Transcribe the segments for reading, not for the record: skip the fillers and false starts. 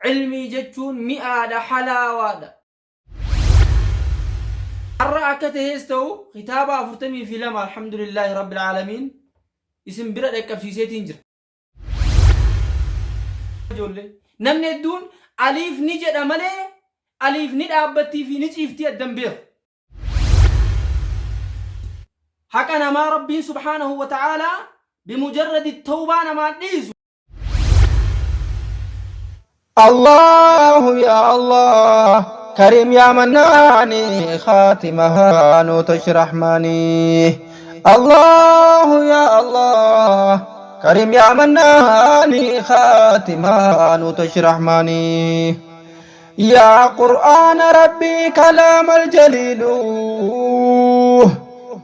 Ilmii jechuun mi'aadha, halaawaadha. Har'a akka tahees ta'u kitaaba 42 alhamdulillaahi rabbil aalamiin isin bira dhaqqabsiiseetiin jira. Ijoollee namni hedduun aliif ni jedha malee aliif ni dhaabbattii fi ni ciiftii addan beeku. Haqa namaa Rabbiin subhaanahu wa ta'aalaa bimujarradi tawbaa namaan dhiisu. الله يا الله كريم يا مناني خاتمها نوتش رحماني الله يا الله كريم يا مناني خاتمها نوتش رحماني يا قرآن ربي كلام الجليل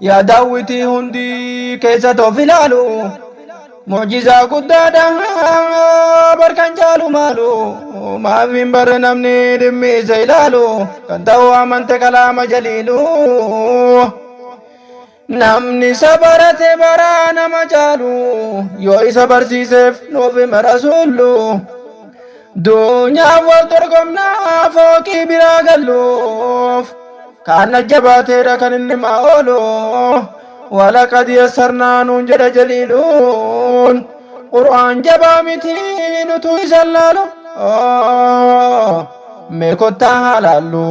يا داوتي هندي كيسة فلالو معجزة قدادا بركان جالو مالو ما من بر نمني دمي زيلالو كان تو أمنت كلام جليلو Namni isa barate baraa nama caalu yoo isa barsiiseef nuuf hima rasuullu. Duunyaaf wal dorgomnaa fooqii biraa galluuf kaan jabaateedha kan inni maa oolu. Walaqad yassarnaa nuun jedha jaliiluun Qur'aan jabaa miti nutu isa laalu. Mee kottaa haa laallu.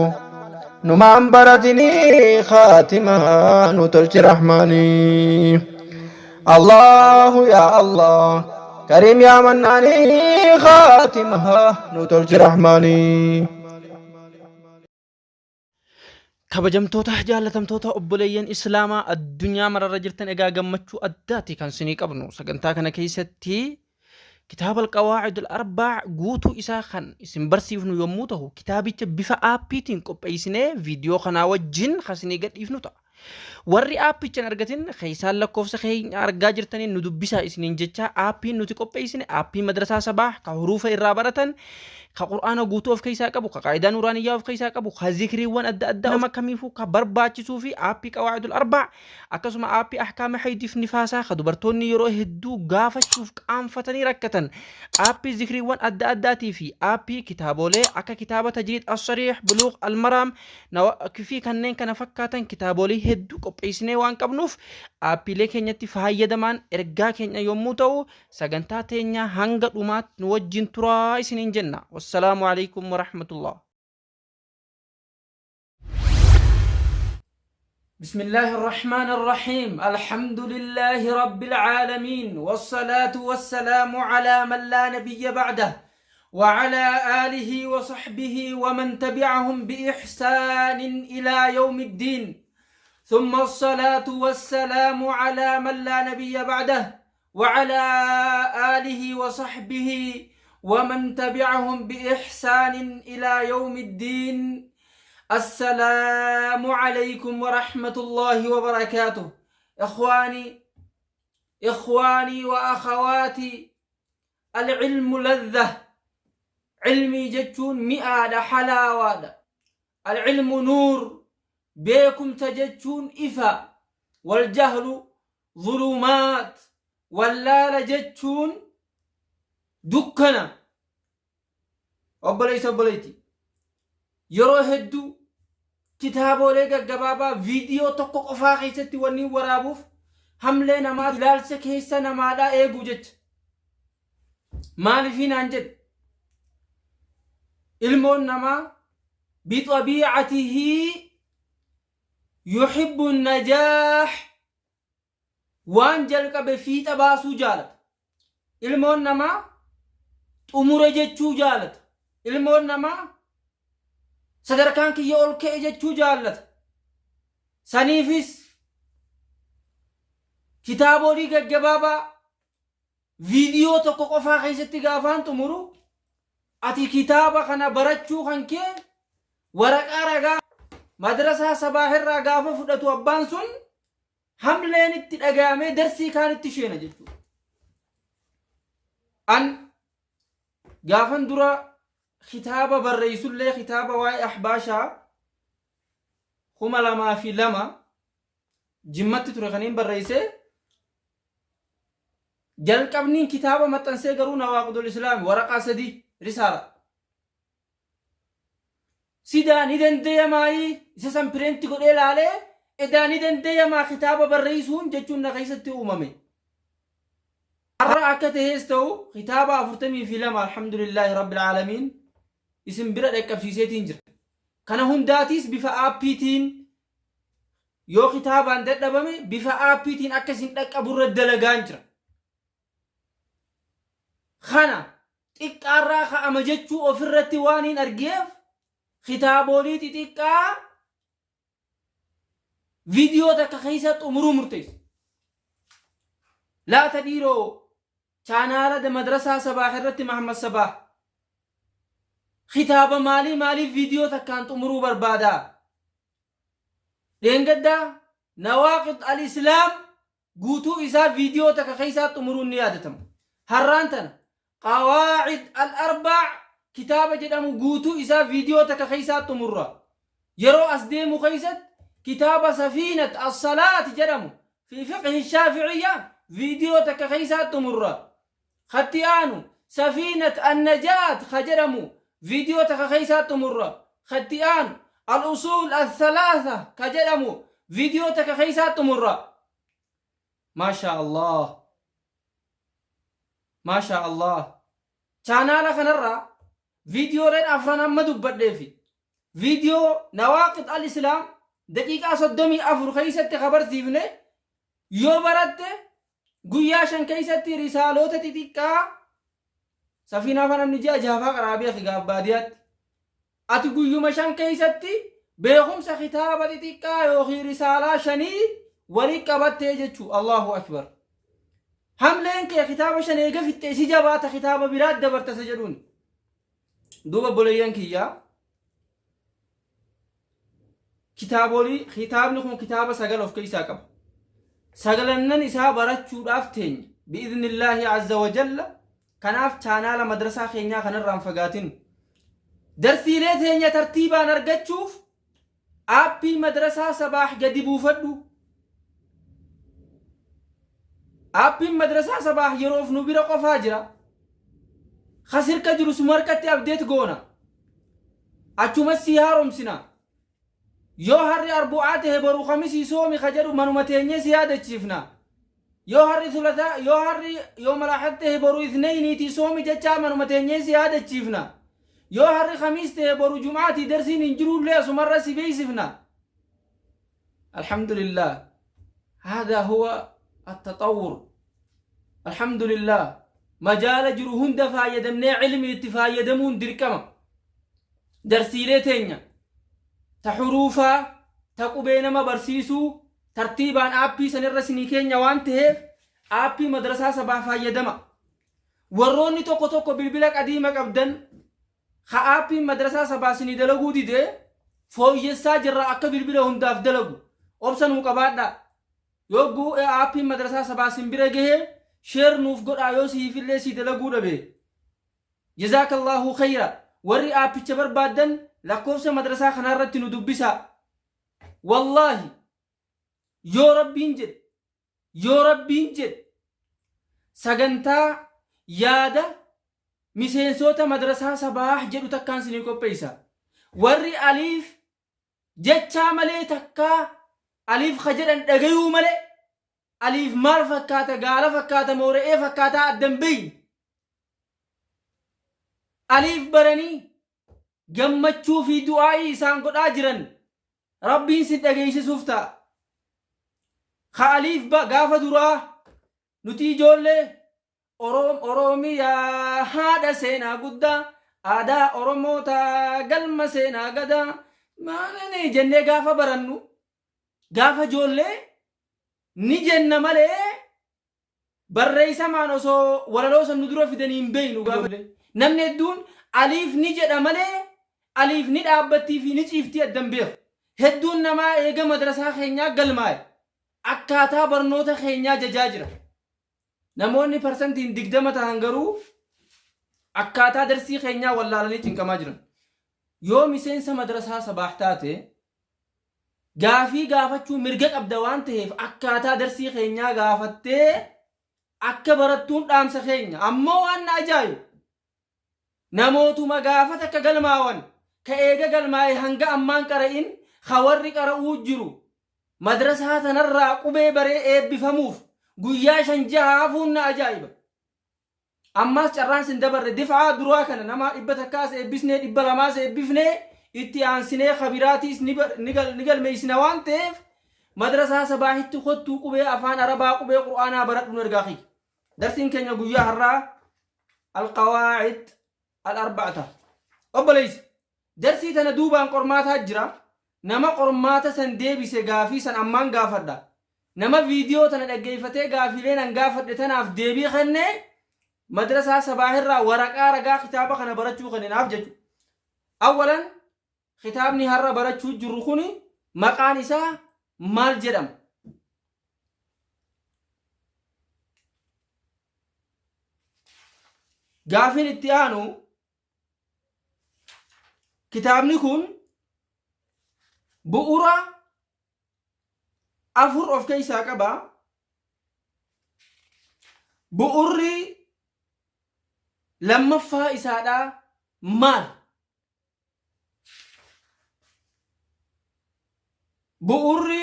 Numaan baratinii khaatimaa nu tolchi rahmaanii. Allahu yaa Allah Kariim yaa mannaanii khaatimaa nu tolchi rahmaanii. Kabajamtoota jaallatamtoota obboleeyyan Islaamaa addunyaa mararra jirtan egaa gammachuu addaati kan sinii qabnu sagantaa kana keessatti Kitaaba Al-Qawaa'id Al-Arbaa guutuu isaa kan isin barsiifnu yommuu tahu kitaabicha bifa aappiitiin qopheessinee viidiyoo kanaa wajjin kan isinii gadhiifnu ta'a. Warri aappicha hin argatin keessaan lakkoofsa keenya argaa jirtaniin nu dubbisaa isiniin jechaa aappiin nuti qopheessine aappii madrasaa Sabaah ka huruufa irraa baratan ka qur'aana guutuu of keessaa qabu ka qaayidaa nuuraaniyyaa of keessaa qabu ka zikriiwwan adda addaa nama kamiifuu ka barbaachisuu fi aappii qawaa'idul arbaa Akkasuma aappii ahkaama haydiif nifaasaa ka dubartoonni yeroo hedduu gaafachuuf qaanfatanii rakkatan, aappii zikriiwwan adda addaatii fi aappii kitaaboolee akka kitaaba Tajriid As-Sariih, Buluugh Al-Maraam, fi kanneen kana fakkaatan kitaaboolee hedduu qopheessinee waan qabnuuf aappiilee keenyatti faayyadamaan ergaa keenya yommuu ta'u sagantaa teenya hanga dhumaatti nu wajjin turaa isiniin jenna. Wassalaamu alaikum warahmatullah. بسم الله الرحمن الرحيم الحمد لله رب العالمين والصلاة والسلام على من لا نبي بعده وعلى آله وصحبه ومن تبعهم بإحسان إلى يوم الدين ثم الصلاة والسلام على من لا نبي بعده وعلى آله وصحبه ومن تبعهم بإحسان إلى يوم الدين السلام عليكم ورحمة الله وبركاته إخواني إخواني وأخواتي العلم لذة علمي جتون مئة حلاوة العلم نور beekumsa jechuun ifa waljahlu zulumaat wallaala jechuun dukkana obboleessa obboleetti yeroo hedduu kitaaboolee gaggabaabaa viidiyoo tokko qofaa keessatti wanni waraabuuf hamlee namaa ilaalcha keessa namaadhaa eeguu jecha maaliifii naan jedhe ilmoon namaa bixabiicatihi yuhibbu najaah waan jalqabe fiixa baasuu jaalata. Ilmoon namaa xumure jechuu jaalata. Ilmoon namaa sadarkaan kiyya ol ka'e jechuu jaallata. Saniifis kitaabolii gaggabaabaa viidiyoo tokko qofaa keessatti gaafaan xumuru ati kitaaba kana barachuu kan kee waraqaa ragaa madrasaa sabaahirraa gaafa fudhatu abbaan sun hamleen itti dhaga'amee darsii kaan itti sheena jechuudha. An gaafan dura kitaaba barreessullee kitaaba waa'ee ahbaashaa 2002 jimmatti ture kaniin barreessee jalqabniin kitaaba maxxansee garuu nawaaqidul islaami waraqaa 3 risaala. Sidaa ni dandayamaayii isa san pireenti godhee laalee edaa ni dandayamaa kitaaba barreessuun jechuun na keessatti uumame. Har'a akka tahees ta'u kitaaba 42 alhamdulillaahi rabbil aalamiin isin bira dhaqqabsiiseetiin jira. Kana hundaatiis bifa aappiitiin yoo kitaabaan dadhabame bifa aappiitiin akka isin dhaqqaburra dalagaan jira. Kana xiqqaarraa ka'ama jechuu ofirratti waan hin argeef kitaaboolii xixiqqaa viidiyoo takka keessa xumuruu murteesse. Laata dhiiroo chaanaala madrasaa Sabaah irratti Mahammad Sabaah kitaaba maalii maaliif viidiyoo takkaan xumuruu barbaada? Dheengaddaa Nawaaqid al-Islaam guutuu isaa viidiyoo takka keessaa xumuruun ni yaadatama. Har'aan tana Qawaacid al-Arbaa kitaaba jedhamu guutuu isaa viidiyoo takka keessaa xumurra. Yeroo as deemu keessatti kitaaba Safiinat as-Salaat jedhamu fi fiqhi Shaafi'iyyaa viidiyoo takka keessaa xumurra. Katti aanu Safiinat an-Najaat ka jedhamu viidiyoo takka keessaa xumurra. Katti aanu Al-Usuul al-Thalaatha ka jedhamu viidiyoo takka keessaa xumurra. Maashaa Allah. Maashaa Allah. Chaanaala kanarraa viidiyooleen afran amma dubbadhee fi viidiyoo Nawaaqid al-Islaam daqiiqaa 34 keessatti ka barsiifne yoo baratte guyyaa 5 keessatti risaaloota xixiqqaa safiinaa fa namni ji'a jaafaa qaraa beeki gaaf baadiyaatti. Ati guyyuma 5 keessatti beekumsa kitaaba xixiqqaa yookiin risaalaa shanii wali qabattee jechuu. Allahu Akbar. Hamleen kee kitaaba 5 eega fixxee si jabaata kitaaba biraa dabarta isa jedhuun. Duuba obboleeyyan kiyyaa kitaabolii kitaabni kun kitaaba 9 of keessaa qaba. Sagalannan isaa barachuudhaaf teenya. Bi'iznillaahi azza wa jalla. Kanaaf chaanaala madrasaa keenyaa kanarraa hin fagaatin. Darsiilee teenya tartiibaan argachuuf aappii madrasaa Sabaah gadi buufadhu. Aappiin madrasaa Sabaah yeroof nu bira qofaa jira. Kasirka jiru suma harkatti abdeet goona. Achumas sii haaromsina. Yoo har'i arbu'aa tahe boru kamisii soomi ka jedhu manuma teenyee si yaadachiifna. Yoo har'i sulasaa yoo har'i yoomal ahad tahe boru isnayniitii soomi jechaa manuma teenyee si yaadachiifna. Yoo har'i kamiis tahe boru jum'aatii darsiin hin jiruullee asumarra si beeksifna. Alhamdulillah. Haadaa huwa at-taxawwur. Alhamdulillah. Majaala jiru hunda faayyadamnee ilmi itti faayyadamuun dirqama. Darsiilee teenya ta huruufaa ta qubee nama barsiisuu tartiibaan aappii sanirra isinii keenya waan ta'eef aappii madrasaa sabaa faayyadama. Warroonni tokko tokko bilbila qadiima qabdan ka aappiin madrasaa sabaa isinii dalaguu dide fooyyessaa jirra akka bilbila hundaaf dalagu. Obsa nuu qabaadhaa. Yogguu aappiin madrasaa sabaa isin bira gahe sheer nuuf godhaa yoo siifillee sii dalaguu dhabe. Jazaakallaahu khayra. Warri aappicha barbaaddan lakkoofsa madrasaa kanaa irratti nu dubbisaa. Wallaahi yoo Rabbiin jedhe yoo Rabbiin jedhe sagantaa yaada miseensoota madrasaa Sabaah jedhu takkaan isinii qopheessa. Warri aliif jechaa malee takkaa aliif ka jedhan dhagayuu malee aliif maal fakkaata gaala fakkaata moo re'ee fakkaataa adda hin beeyne. Aliif baranii gammachuu fi du'aa'ii isaan godhaa jiran Rabbiin sin dhageessisuuf ta'a. Ka aliif ba gaafa duraa nuti ijoollee Oromiyaa haadha seenaa guddaa aadaa Oromoota galma seenaa gadaa maalini jennee gaafa barannu gaafa ijoollee ni jenna malee Barreessamaan osoo walaloo san nu dura fidanii hin beeynu gaafa namni hedduun aliif ni jedha malee aliif ni dhaabbattii fi ni ciiftii adda hin beeku. Hedduun namaa eega madrasaa keenyaa galmaa'e akkaataa barnoota keenyaa jajaa jira. Namoonni parsantiin 20 tahan garuu akkaataa darsii keenyaa wallaalanii cinqamaa jiran. Yoo miseensa madrasaa Sabaah taate Gaafii gaafachuu mirga qabda waan ta'eef akkaataa darsii keenyaa gaafattee akka barattuun dhaamsa keenya. Ammoo waan na ajaa'ibu namootuma gaafa takka galmaawan Ka eega galmaa'e hanga ammaan qara'in ka warri qara'uu jiru madrasaa tanarraa qubee baree eebbifamuuf guyyaa shan jaha hafuun na ajaa'iba. Ammaas carraan sin dabarre dif'aa duraa kana nama 100s eebbisnee 200s eebbifnee itti aansinee kabiraatiis ni galmeessina waan ta'eef madrasaa sabaahitti kottuu qubee afaan arabaa qubee qur'aanaa baradhuun ergaa kiyya. Darsiin keenya guyyaa har'aa alqawaacid al-arba'a ta'a. Obboleessi, darsii tana duubaan qormaataa jira. Nama qormaata san deebise gaafii san ammaan gaafadha. Nama viidiyoo tana dhaggeeffatee gaafiileen an gaafadhe tanaaf deebii kenne madrasaa sabaahirraa waraqaa ragaa kitaaba kana barachuu kenninaaf jechuudha. Awwalan kitaabni har'a barachuu jirru kuni maqaan isaa maal jedhama? Gaafiin itti aanu kitaabni kun bu'ura afur of keessaa qaba. Bu'urri lammaffaa isaadhaa maal? Bu'urri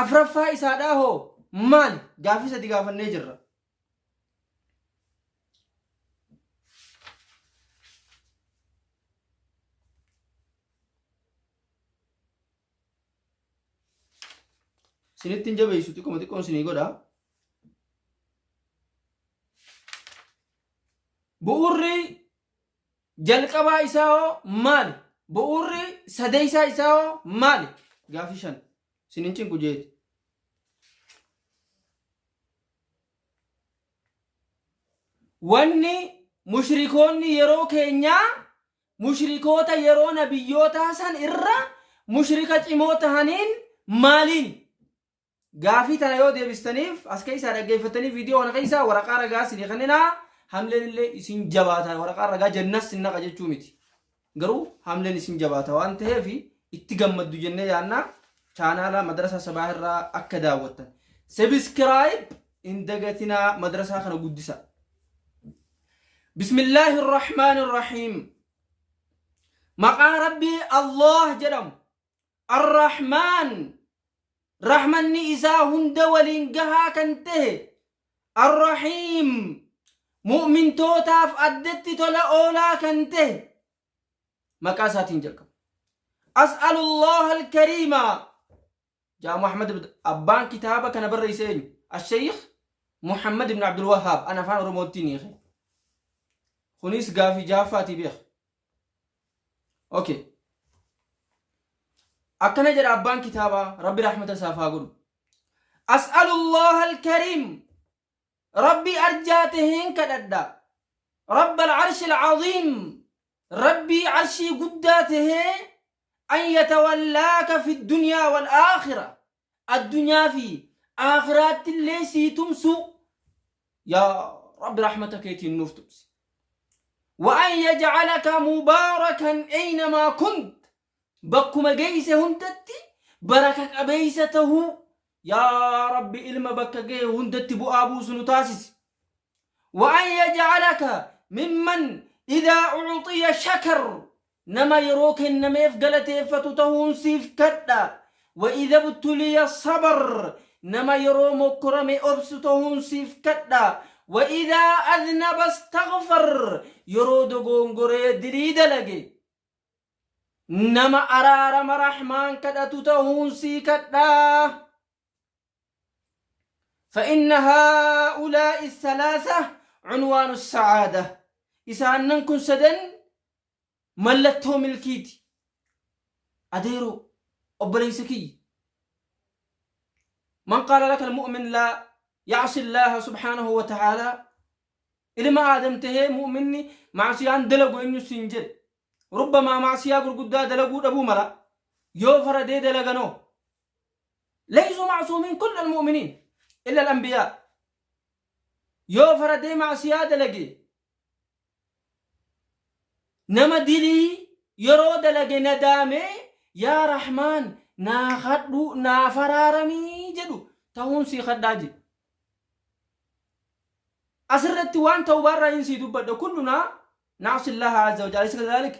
afraffaa isaadhaa hoo maali? Gaaffii sadi gaafannee jirra. Isinitti hin jabeessu xiqqoma xiqqoon isinii godha. Bu'urri Jalqabaa isaa hoo maali? Bu'uurri sadeessaa isaa hoo maali? Gaaffii shan. Isin hin cinqu jeeti. Wanni mushrikoonni yeroo keenyaa mushrikoota yeroo nabiyyootaa san irra mushrika cimoo tahaniin maaliin? Gaafii tana yoo deebistaniif as keessaa dhaggeeffattanii viidiyoo kana keessaa waraqaa ragaa isinii kenninaa hamleen illee isin jabaata waraqaa ragaa jannas sin naqa jechuu miti. Garuu hamleen isin jabaata waan ta'eef itti gammaddu jennee yaanna chaanaala madrasaa sabaa irraa akka daawwattan. Sebiskiraayib hin dagatinaa madrasaa kana guddisa. Bismillaahi Irrahmaani Irrahiim. Maqaa Rabbii Allah jedhamu Ar-Rahmaan, Rahmanni isaa hunda waliin gahaa kan tahe, Ar-Rahiim, Mu'mintootaaf addatti tola oolaa kan tahe maqaa isaatiin jalqaba. As'alullaha al-kariima jaa Muhammad ibn abbaan kitaaba kana barreesse eenyu? Ash-Sheikh Muhammad ibn Abdul Wahhaab an afaan Oromootti ni hiike. Kunis gaafii jahaffaati beek. Okay. Akkana jedha abbaan kitaabaa Rabbi rahmata isaaf haa godhu. As'alullaha al-kariim Rabbi arjaa taheen kadhadha. Rabba al-arshi al-aziim Rabbii arshii guddaa tahee an yatawallaaka fi dunyaa wal aakhira addunyaa fi aakhiraatti illee sii tumsuu yaa rabbi rahmata keetiin nuuf tumsi wa an yajcalaka mubaarakan aynamaa kunt bakkuma geeyse hundatti baraka qabeeysa tahuu yaa rabbi ilma bakka gahe hundatti bu'aa buusu nu taasisi wa an yajcalaka mimman idaa ucxiya shakar Nama yeroo kennameef galateeffatu tahuun siif kadha. Wa idha btuliya sabar. Nama yeroo mokkorame obsu tahuun siif kadha. Wa idhaa adhnaba istaghfar. Yeroo dogoongoree dilii dalage nama araarama rahmaan kadhatu tahuun sii kadha. فإن هؤلاء الثلاثة عنوان السعادة إسانن كن سدن Mallattoo milkiiti. Adeeroo, obboleessa kiyya. Man qaala laka almu'min laa ya'si Allaaha subhaanahu wa ta'aalaa. Ilma Aadam tahee mu'minni ma'siyaan dalagu eenyu siin jedhe. Rubbamaa ma'siyaa gurguddaa dalaguu dhabuu mala. Yoo faradee dalaganoo. Laysuu ma'suumiin kulla almu'miniin illa al-anbiyaa. Yoo faradee ma'siyaa dalage Nama dilii yeroo dalage nadaamee yaa Rahmaan naa kadhu naaf araaramii jedhu tahuun sii kadhaa jedhe. Asirratti waan tawbaarraa hin sii dubbadha kullunaa na'sillaha azza wa jalla alaysa kadhalik.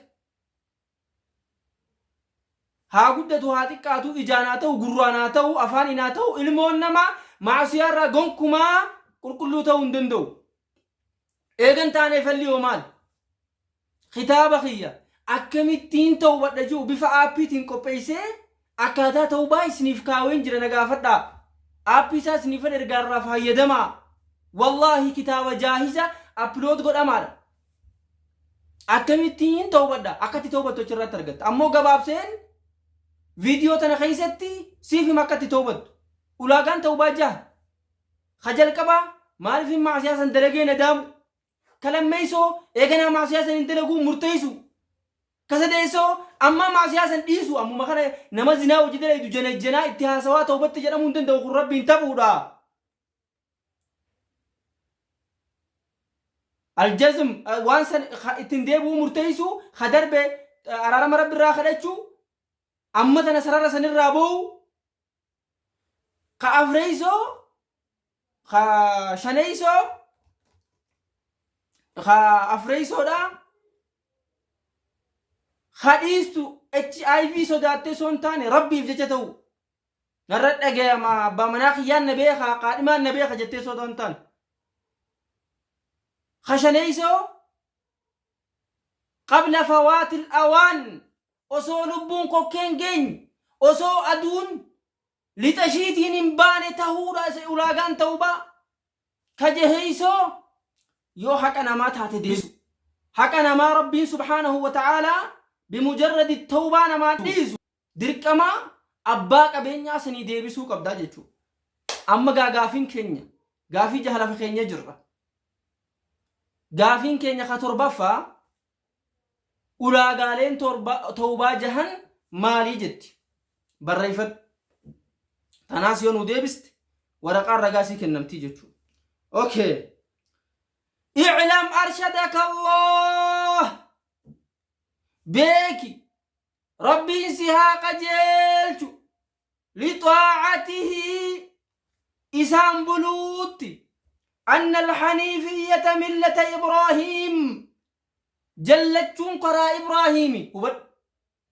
Haa guddatu haa xiqqaatu, ijaan haa ta'u, gurraan haa ta'u, afaaniin haa ta'u, ilmoon namaa ma'asiyaa irraa gonkumaa qulqulluu ta'uu hin danda'u. Eegan taanee falli hoo maal? Kitaaba kiyya akkamittiin tawbadha ji'u bifa aappiitiin qopheessee akkaataa tawbaa isiniif kaaween jira na gaafadhaa. Aappii isaa isiniifan ergaa irraa faayyadamaa. Wallaahi kitaaba jaahiza upload godhamaadha. Akkamittiin tawbadha akka itti tawbattu achirratti argatta. Ammoo gabaabseen viidiyoo tana keessatti siif hima akka itti tawbattu. Ulaagaan tawbaa jaha. Ka jalqabaa maaliif hin maasiyaa san dalagee nadaamu. Ka lammeessoo eeganaa maasiyaa san hin dalaguu murteessu. Ka sadeessoo ammaa maasiyaa san dhiisu ammuma kana nama zinaa hojii dalaydu janajjanaa itti haasawaa tawbatte jedhamuu hin danda'u kun Rabbiin taphuudha. Aljazm waan san ittiin deebi'uu murteessu ka darbe araarama Rabbi irraa kadhachuu amma tana sarara sanirraa ba'uu ka afreessoo ka shaneessoo ka afreessoodha ka dhiistu HIV sodaattee osoo hin taane Rabbiif jecha ta'u Narra dhagayama abbaa manaa kiyyaan na beeka qaadhimaan na beeka jettee sodaa hin taane. Kashaneessoo qabla fawaatil awaan osoo lubbuun kokkeen geenye osoo aduun lixa ishiitiin hin baane tahuudha ulaagaan ta'uu Kajaheeysoo yoo haqa namaa taate deebisu. Haqa namaa Rabbiin subhaanahu wa ta'aalaa bimujarradi tawbaa namaa dhiisu dirqama abbaa qabeenyaa sanii deebisuu qabdaa jechuudha. Amma gaa gaafiin keenya gaafii jaha lafa keenya jirra. Gaafiin keenya ka torbaffaa ulaagaaleen tawbaa jahan maalii jetti? Barreeffadhu. Tanaas yoo nu deebiste waraqaan ragaa sii kennamtii jechuudha. Okay. I'lam arshadaka Allah. Beeki Rabbiin si haa qajeelchu lixaacatihi isaan buluutti anna alhaniifiyyata millata Ibraahiim jallachuun karaa Ibraahiimi hubadhu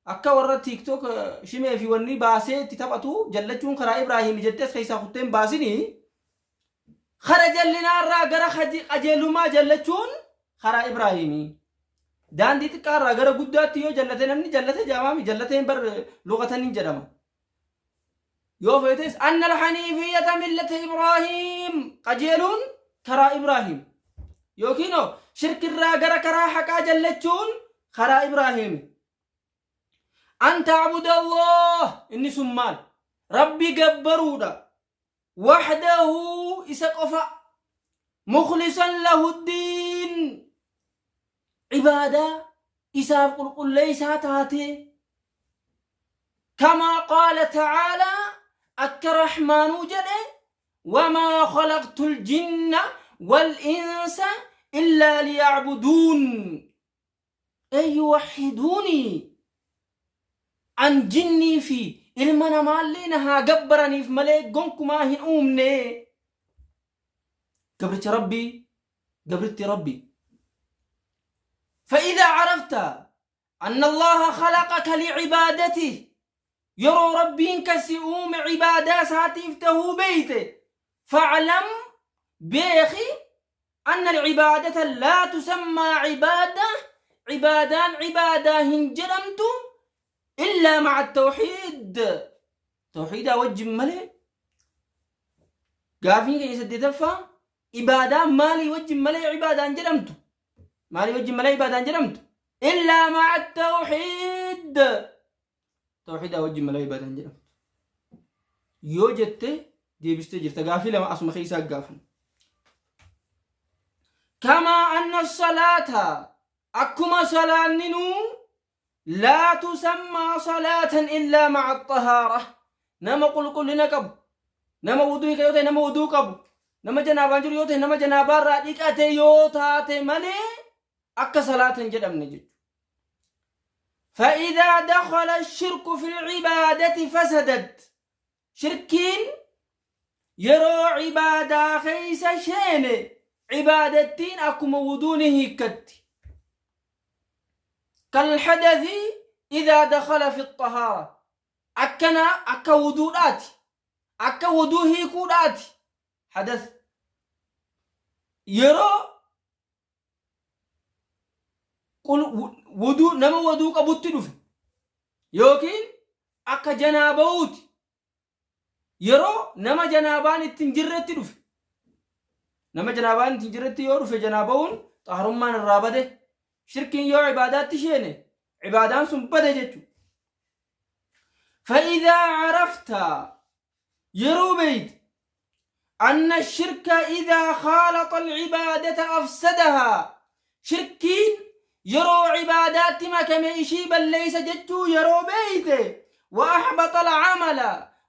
akka warra TikTok shimee fi wanni baasee itti taphatu jallachuun karaa Ibraahiimi jettees keessaa kutteen baasinii kara jallinaarraa gara qajeelummaa jallachuun karaa Ibraahiimi. Daandii xiqqaa irraa gara guddaatti yoo jallate namni jallate jaamaami jallateen bar luqatan hin jedhama. Yoo feetes anna alhaniifiyyata millata Ibraahiim qajeeluun karaa Ibraahiim yookiin hoo shirkirraa gara karaa haqaa jallachuun karaa Ibraahiimi. An ta'buda Allah inni sun maal? Rabbi gabbaruudha. Wahdahu isa qofa mukhlisan lahu diin ibaadaa isaaf qulqulleeysaa taatee kamaa qaala ta'aalaa akka rahmaanuu jedhe wamaa khalaqtul jinna wal insa illaa liya'buduun ay yuwahhiduunii an jinnii fi ilma namaallee na haa gabbaraniif malee gonkumaa hin uumne. Gabricha Rabbii, gabritti Rabbii. فإذا عرفت أن الله خلقك لعبادته yeroo Rabbiin kan si uume ibaadaa isaatiif tahuu beeyte fa'lam beeki anna al-ibaadata laa tusammaa ibaada ibaadaan ibaadaa hin jedhamtu illaa ma'a tawxiid tawxiidaa wajjin malee. Gaafiin keenya saddeetaffaa ibaadaan maalii wajjin malee ibaadaan jedhamtu? Maalii wajjin malee ibaadaan jedhamtu? Illaa ma'a tawxiid tawxiidaa wajjin malee ibaadaan jedhamtu yoo jette deebistee jirta. Gaafii lama asuma keessaa gaafan. Kamaa anna salaata akkuma salaanninuu laa tusammaa salaatan illaa ma'a xahaara nama qulqullina qabu nama wuduu yoo ta'e nama wuduu qabu nama janaabaan jiru yoo ta'e nama janaabaarraa dhiqate yoo taate malee akka salaata hin jedhamne jechuudha. فإذا دخل الشرك في العبادة فسدت شركين yeroo cibaadaa keessa sheene cibaadattiin akkuma wuduu ni hiikkatti. Kalhadathi idaa dakhala fi xahaara. Akkana akka wuduudhaati. Akka wuduu hiikuudhaati. Hadas. Yeroo wuduu nama wuduu qabutti dhufe yookiin akka janaaba'uuti. Yeroo nama janaabaan itti hin jirretti dhufe. Nama janaabaan itti hin jirretti yoo dhufe janaaba'uun xaharummaan irraa bade. Shirkiin yoo ibaadaatti sheene ibaadaan sun bade jechuudha. فإذا عرفت yeroo beeyte أن الشرك إذا خالط العبادة أفسدها shirkiin yeroo ibaadaatti makame ishii balleeysa jechuu yeroo beeyte وأحبط العمل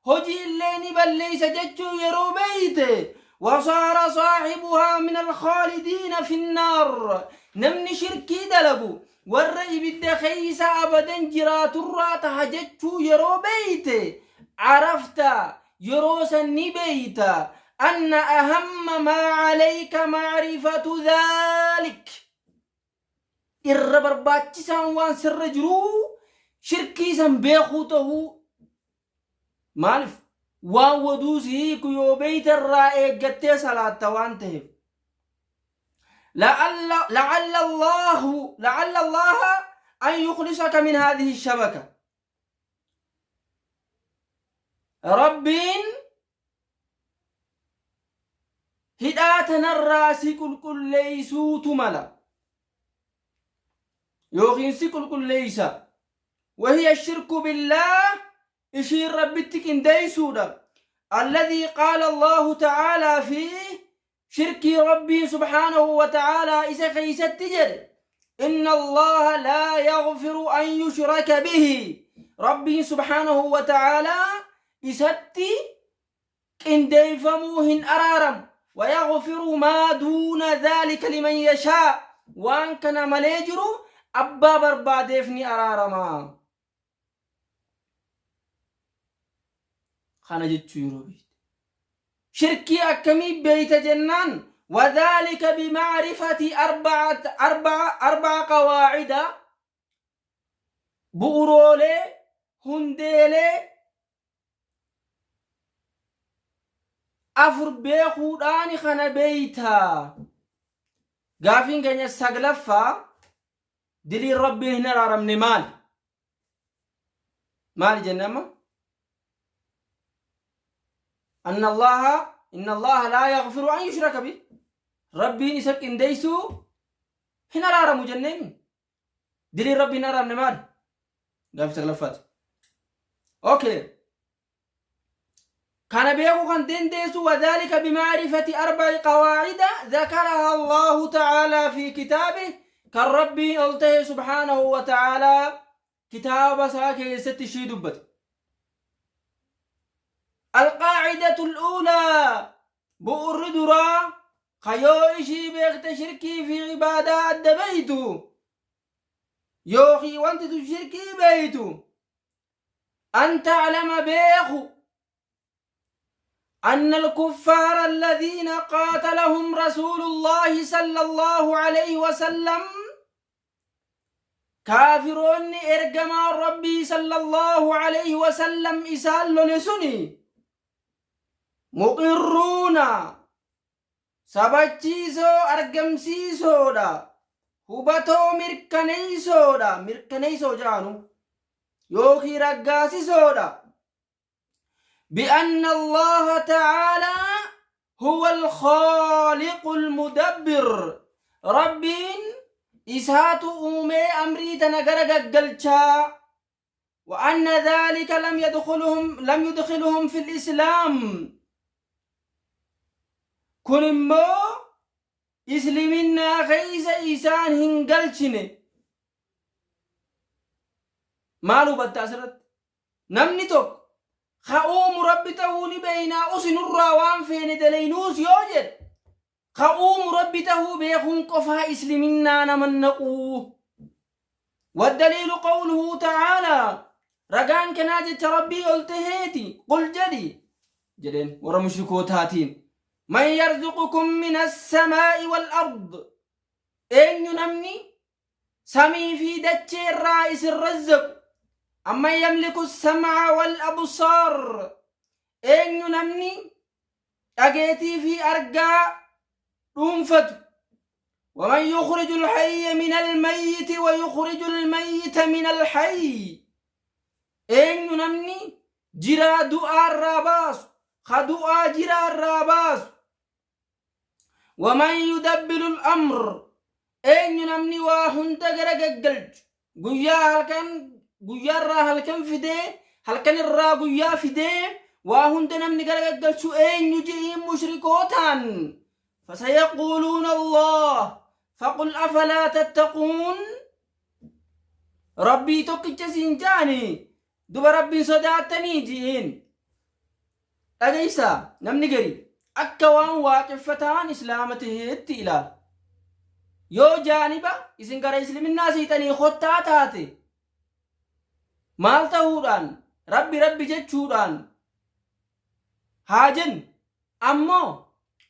hojii illee ni balleeysa jechuu yeroo beeyte وصار صاحبها من الخالدين في النار namni shirkii dalagu warra ibidda keeysa abadan jiraaturraa taha jechuu yeroo beeyte عرفت yeroo san ni beeyta أن أهم ما عليك معرفة ذلك irra barbaachisaan waan sirra jiruu shirkii san beekuu tahuu. Maaliif? Waan waduu si hiiku yoo beeyta irraa eeggattee salaatta waan ta'eef. لعل الله أن يخلصك من هذه الشبكة Rabbiin hidhaa tanarraa si qulqulleeysuutu mala yookiin si qulqulleeysa. وهي الشرك بالله ishiin Rabbitti qindeeysuudha. الذي قال الله تعالى فيه shirkii Rabbiin سبحانه وتعالى isa keeysatti jedhe: إن الله لا يغفر أن يشرك به Rabbiin سبحانه وتعالى isatti qindeeyfamuu hin araaramu. ويغفر ما دون ذلك لمن يشاء waan kana malee jiru abbaa barbaadeef ni araarama. Kana jechuu yeroo beeyte. Shirkii akkamii beeyta jennaan وذلك بمعرفة أربعة أربعة أربع قواعد bu'uroolee hundeelee afur beekuudhaani kana beeyta. Gaafiin keenya saglaffaa diliin Rabbiin hin araaramne maali? Maali jenne amma? Anna Allaha inna Allaha laa yaghfiru an yushraka bih. Rabbiin isa qindeessuu hin araaramu jenneen. Diliin Rabbiin hin araaramne maali? Gaafii saglaffaati. Okay. Kana beekuu kan dandeessu وذلك بمعرفة أربع قواعد ذكرها الله تعالى في كتابه kan Rabbiin ol ta'e سبحانه وتعالى kitaaba isaa keessatti ishii dubbate. القاعدة الأولى bu'urri duraa kayoo ishii beekte shirkii fi ibaadaa adda beeytu yookiin wanti tu shirkii beeytu أن تعلم beeku أن الكفار الذين قاتلهم رسول الله صلى الله عليه وسلم kaafiroonni ergamaan Rabbii صلى الله عليه وسلم isaan lole suni مقرون sabachiisoo argamsiisoodha, hubatoo mirkaneeysoodha, mirkaneeysoo jaanu yookiin raggaasisoodha بأن الله تعالى هو الخالق المدبر Rabbiin isaatu uumee amrii tana gara gaggalchaa وأن ذلك لم يدخلهم في الإسلام kun immoo isliminnaa keeysa isaan hin galchine. Maal hubatta asirratti? Namni tokko ka uumu Rabbi ta'uu ni beeynaa, usi nurraa waan feene dalaynuus yoo jedhe, ka uumu Rabbi ta'uu beekuun qofaa isliminnaa naman naquu. والدليل قوله تعالى ragaan kanaa jecha Rabbii ol taheeti: قل jedhi jedheen warra mushrikootaatiin: من يرزقكم من السماء والأرض eenyu namni samii fi dachee irraa isin razzaqu? Amman yamliku sam'a wal absaar. Eenyu namni dhageetii fi argaa dhuunfatu? Waman yukhriju alhayya min almayyiti wa yukhriju almayyita min alhayy. Eenyu namni jiraa du'aarraa baasu, ka du'aa jiraarraa baasu? Waman yudabbiru al-amr. Eenyu namni waa hunda gara gaggalchu, guyyaa halkan guyyaarraa halkan fidee, halkan irraa guyyaa fidee, waa hunda namni gara gaggalchu eenyu ji'iin mushrikootaan? Fasayaquuluuna Allah, faqul afalaa tattaquun. Rabbii tokkicha siin ja'ani, duba Rabbiin sodaattanii ji'iin. Dhageessaa, namni gari akka waan waaqeffataan Islaama taheetti ilaala. Yoo jaaniba isin gara Isliminnaa siixanii kottaa taate, maal tahuudhaan, Rabbi Rabbi jechuudhaan haa jennu, ammoo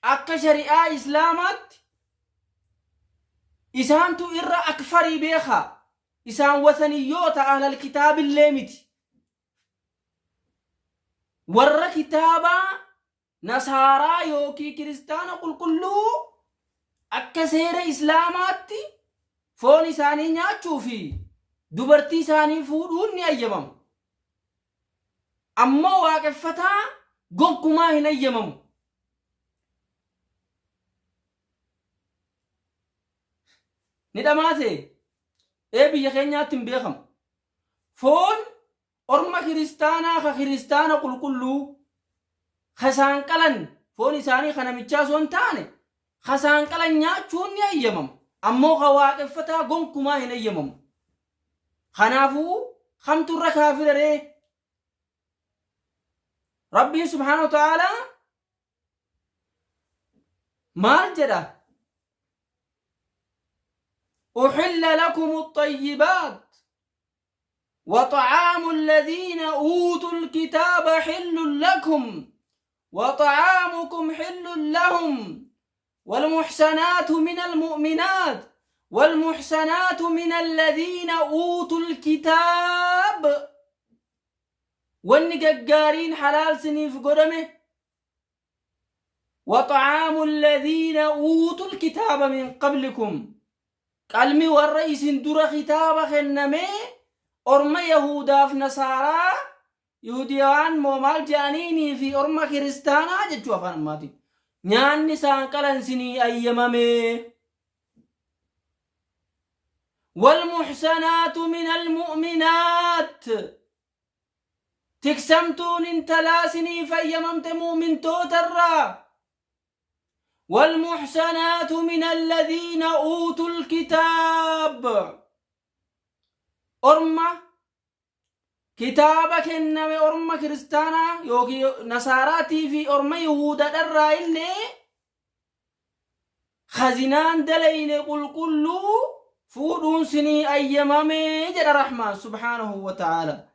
akka shari'aa Islaamaatti isaantu irra akfarii beekaa. Isaan wasaniyyoota, ahlal kitaabillee miti. Warra kitaabaa Nasaaraa yookiin Kiristaana qulqulluu akka seera Islaamaatti foon isaanii nyaachuu fi dubartii isaanii fuudhuun ni ayyamama. Ammoo waaqeffataa gonkumaa hin ayyamamu. Ni dhamaate ee biyya keenyaatti hin beekamu. Foon orma Kiristaanaa ka Kiristaana qulqulluu ka isaan qalan, foon isaanii ka namichaa osoo hin taane ka isaan qalan nyaachuun ni ayyamama. Ammoo ka waaqeffataa gonkumaa hin ayyamamu. Kanaafuu kamtu irra kaafira ree? Rabbiin subhaanahu wa ta'aalaa maal jedha? Uxilla lakum الطيبات وطعام الذين أوتوا الكتاب حل لكم وطعامكم حل لهم والمحسنات من المؤمنات والمحسنات من الذين أوتوا الكتاب. Wanni gaggaariin halaal siniif godhame, وطعام الذين أوتوا الكتاب من قبلكم, qalmi warra isin dura kitaaba kenname, orma Yahudaaf Nasaaraa, Yihudiyaan moo maal jedhaniinii fi orma Kiristaanaa jechuu afaan ammaatiin, nyaanni isaan qalan sinii ayyamame. والمحصنات من المؤمنات, tiksamtuun intalaa siniif ayyamamte mu'mintoota irraa. والمحصنات من الذين أوتوا الكتاب, orma kitaaba kenname, orma Kiristaanaa yookiin Nasaaraatii fi orma Yihuudaadharraa illee kazinaan dalayne qulqulluu fuudhuun sinii ayyamame jedha Rahmaan subhaanahu wa ta'aala.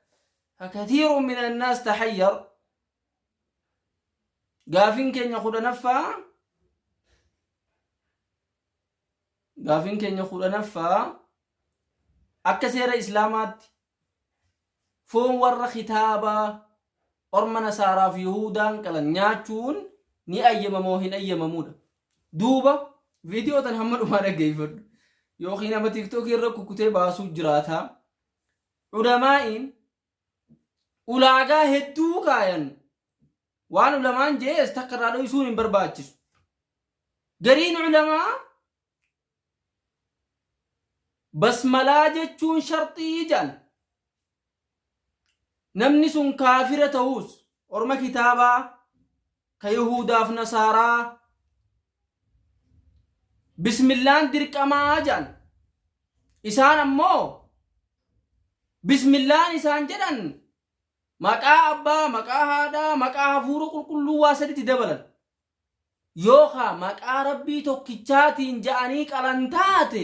فكثير من الناس تحير. Gaafiin keenya 10ffaa, gaafiin keenya 10ffaa, akka seera Islaamaatti foon warra kitaabaa, orma Nasaaraaf Yihudaan qalan nyaachuun ni ayyamamoo hin ayyamamuudha? Duuba viidiyoo tan hamma dhumaa dhaggeeffadhu, yookiin nama TikTokii irra kukkutee baasuu jiraata. Ulamaa'iin ulaagaa hedduu kaayan. Waan ulamaan jees takka irraa dhoysuun hin barbaachisu. Gariin ulamaa basmalaa jechuun sharxii jedhan. Namni sun kaafira ta'us, orma kitaabaa ka Yihuudaaf Nasaaraa, bismillaan dirqamaa jedhan. Isaan ammoo bismillaan isaan jedhan maqaa abbaa, maqaa haadhaa, maqaa hafuura qulqulluu waa saditti dabalan. Yookaa maqaa Rabbii tokkichaatiin ja'anii qalan taate,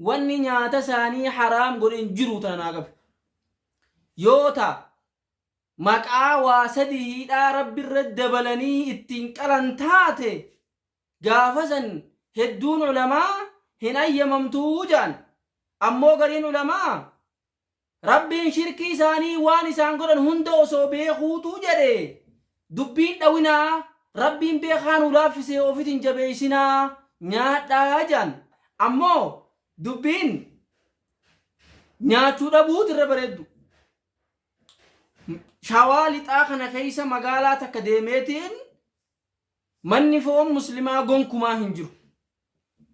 wanni nyaata isaanii haraam godhe hin jiru. Tana naa qabe. Yoo ta maqaa waa sadi hidhaa Rabbi irra dabalanii ittiin qalan taate, gaafa san hedduun ulamaa hin ayyamamtuu ja'an. Ammoo gariin ulamaa Rabbiin shirkii isaanii waan isaan godhan hunda osoo beekuutu jedhe dubbiin dhawinaa Rabbiin beekaa nu laaffisee ofit hin jabeessinaa nyaadhaa jedhan. Ammoo dubbiin nyaachuu dhabuutu irra bareeddu. Shawaa lixaa kana keessa magaalaa takka deemeetiin manni foon muslimaa gonkumaa hin jiru.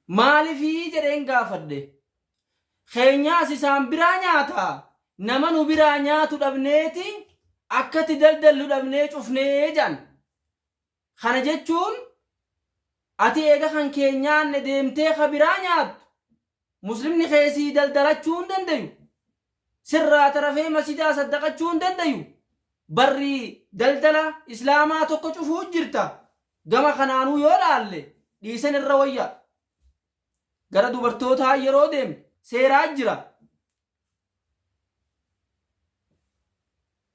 Maalifii jedheen gaafadhe. Keenyaas isaan biraa nyaata nama nu biraa nyaatu dhabneeti akkatti daldallu dhabnee cufnee jedhan. Kana jechuun ati eega kan kee nyaanne deemtee ka biraa nyaattu muslimni kee sii daldalachuu hin dandayu. Sirraa tarafee masidaa saddaqachuu hin dandayu. Barri daldala islaamaa tokko cufuu jirta. Gama kanaanuu yoo laalle dhiisan irra wayya. Gara dubartootaa yeroo deemne seeraa jira.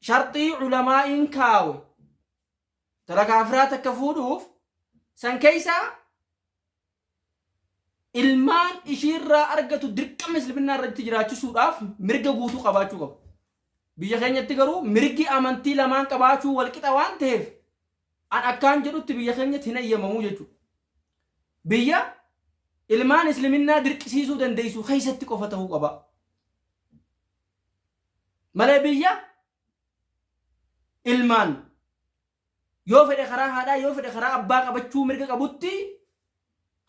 Sharxii ulamaa'iin kaawe Intala kaafiraa takka fuudhuuf san keessa ilmaan ishiirraa argatu dirqama isliminnaa irratti jiraachisuudhaaf mirga guutuu qabaachuu qaba. Biyya keenyatti garuu mirgi amantii lamaan qabaachuu walqixa waan ta'eef an akkaan jedhutti biyya keenyatti hin eeyyamamuu jechuudha. Biyya ilmaan isliminnaa dirqisiisuu dandeessu keessatti qofa ta'uu qaba. Malee biyya ilmaan yoo fedhe karaa haadhaa yoo fedhe karaa abbaa qabachuu mirga qabutti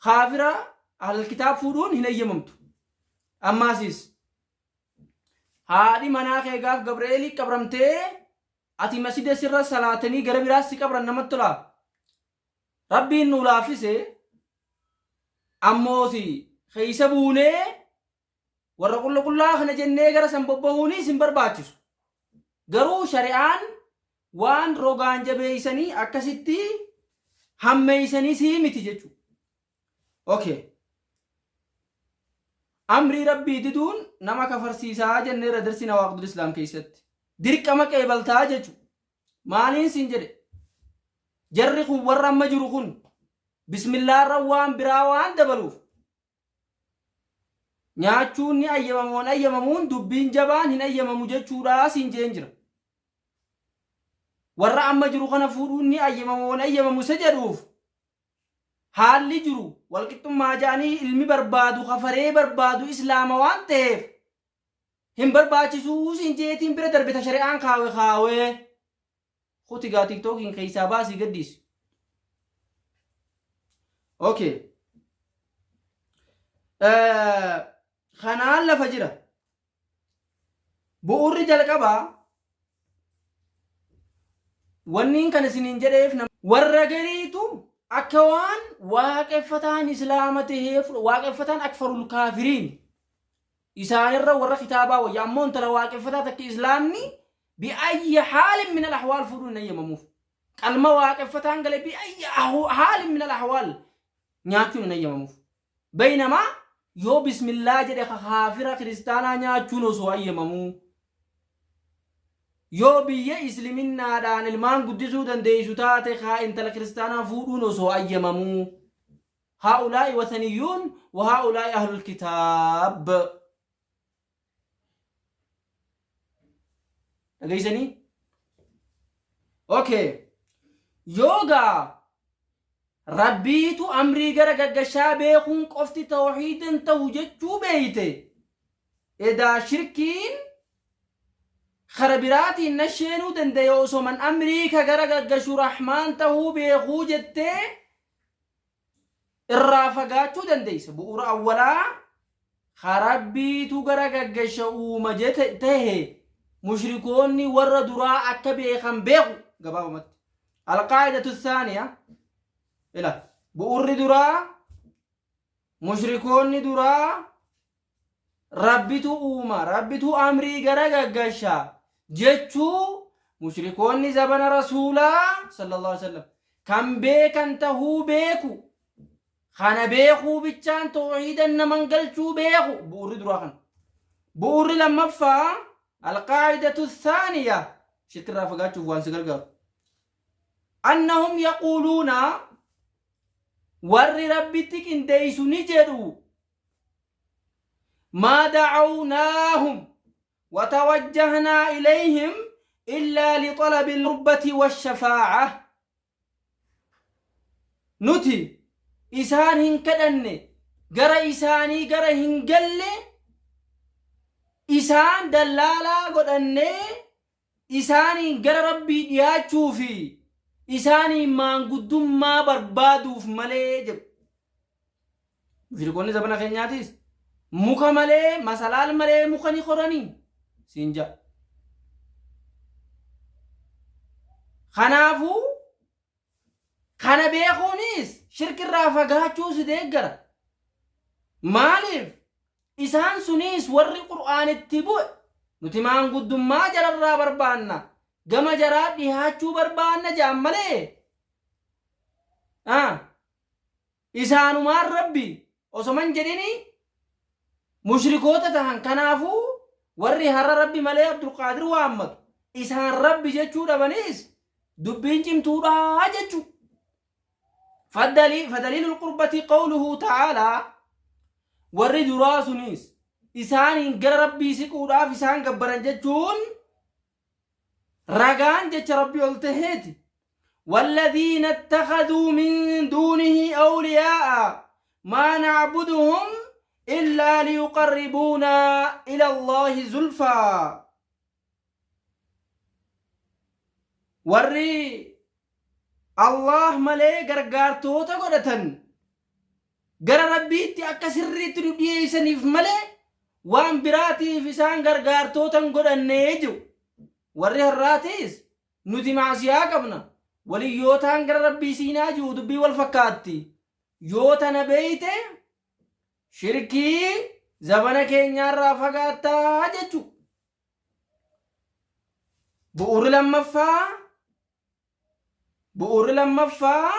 kaafira ahlal kitaab fuudhuun hin eeyyamamtu. Ammaasiis haadhi manaa kee gaaf Gabreelii qabramtee ati masjida sirra salaatanii gara biraas si qabran namatti tola. Rabbiin nu laaffise ammoosi keessa buunee Warra qulla qullaa kana jennee gara san bobbahuunis hin barbaachisu. Garuu shari'aan waan rogaan jabeeysanii akkasitti hammeeysanii sii miti jechuudha. Okay. Amrii Rabbii diduun nama kafarsiisaa jenneerra darsi Nawaaqidul Islaam keessatti. Dirqama qeebaltaa jechuudha. Maaliin siin jedhe? Jarri kun warra amma jiru kun bismillaarra waan biraa waan dabaluuf Nyaachuun ni ayyamama wan ayyamamuun dubbiin jabaan hin ayyamamu jechuudha siin jeen jira. Warra amma jiru kana fuudhuun ni ayyamama wan ayyamamu isa jedhuuf haalli jiru walqixxummaa ja'anii ilmi barbaadu kafaree barbaadu islaama waan ta'eef hin barbaachisuu siin jeetiin bira darbe ta shari'aan kaawe kaawee kuti gaa tiktookiin keessaa baasii gaddiisi. Okay. Kanaan lafa jira. Bu'uurri jalqabaa wanniin kan isiniin jedheef warra gariitu akka waan waaqeffataan islaama tahee waaqeffataan akfarul kaafiriin isaanirra warra kitaabaa wayya ammoo intala waaqeffataa takka islaamni bi'ayyi haalin min al ahwaal fuudhuun hin eeyyamamuuf. Qalma waaqeffataan gale bi'ayyi haalin min al ahwaal nyaachuun hin eeyyamamuuf. Baynamaa yoo bismillaa jedhe ka kaafira kiristaanaa nyaachuun osoo ayyamamuu yoo biyya isliminnaadhaan ilmaan guddisuu dandeessu taate kaa intala kiristaanaa fuudhuun osoo ayyamamuu haa'ulaa'i wathaniyyuun wa haa'ulaa'i ahlul kitaab. Dhageessanii? Okay. Yoogaa Rabbiitu amrii gara gaggashaa beekuun qofti tawhiidan ta'u jechuu beeyte edaa shirkiin kara biraatiin nasheenuu dandaya osoman amrii ka gara gaggashu rahmaan tahuu beekuu jettee irraa fagaachuu dandeessa. Bu'uura awwalaa ka Rabbiitu gara gaggasha uuma tahe mushrikoonni warra duraa akka beekan beeku gabaabumatti. Alqaa'idatu thaaniya ila bu'uurri duraa mushrikoonni duraa Rabbitu uuma Rabbitu amrii gara gaggasha jechuu mushrikoonni zabana rasuulaa sallallahu alaihi wasallam kan beekan tahuu beeku kana beekuu bichaan toohiidan naman galchuu beeku bu'uurri duraa kana bu'uurri lammaffaa alqaa'idatu thaaniya shirkirraa fagaachuuf waan si gargaaru annahum yaquuluuna warri rabbitti qindeeysu ni jedhu maa dacawnaahum Watawajjahnaa ilayhim illaa lixalabi al-qurbati wash-shafaa'a. Nuti isaan hin kadhanne, gara isaanii gara hin galle, isaan dallaalaa godhannee isaaniin gara Rabbii dhiyaachuu fi isaaniin maanguddummaa barbaaduuf malee jedhu. Mushrikoonni zabana keenyaatis muka malee masalaal malee muka ni koranii siin ja'a. Kanaafuu kana beekuunis shirkirraa fagaachuu si deeggara. Maaliif isaan sunis warri Qur'aan itti bu'e nuti maanguddummaa jararraa barbaanna gama jaraa dhihaachuu barbaanna ja'an malee Isaanumaan Rabbi osoman jedhini mushrikoota tahan kanaafuu warri har'a Rabbi malee Abdulqaadir waammatu isaan Rabbi jechuu dhabaniis dubbiin cimtuudha jechu. Fadaliilul qurbati qawluhu ta'aalaa warri duraa sunis isaaniin gara Rabbii siquudhaaf isaan gabbaran jechuun ragaan jecha Rabbi ol taheeti. والذين اتخذوا من دونه أولياء ما نعبدهم إلا ليقربونا إلى الله زلفى warri Allah malee gargaartoota godhatan gara Rabbiitti akka sirriitti nu dhiyeessaniif malee waan biraatiif isaan gargaartoota hin godhannee jiru. Warri har'aatiis nuti maasiyaa qabna waliyyootaan gara Rabbii siinaa jiru dubbii wal fakkaatti. Yoo tana beeyte shirkii zabana keenyaarraa fagaattaa jechuudha. Bu'uurri lammaffaa bu'uurri lammaffaa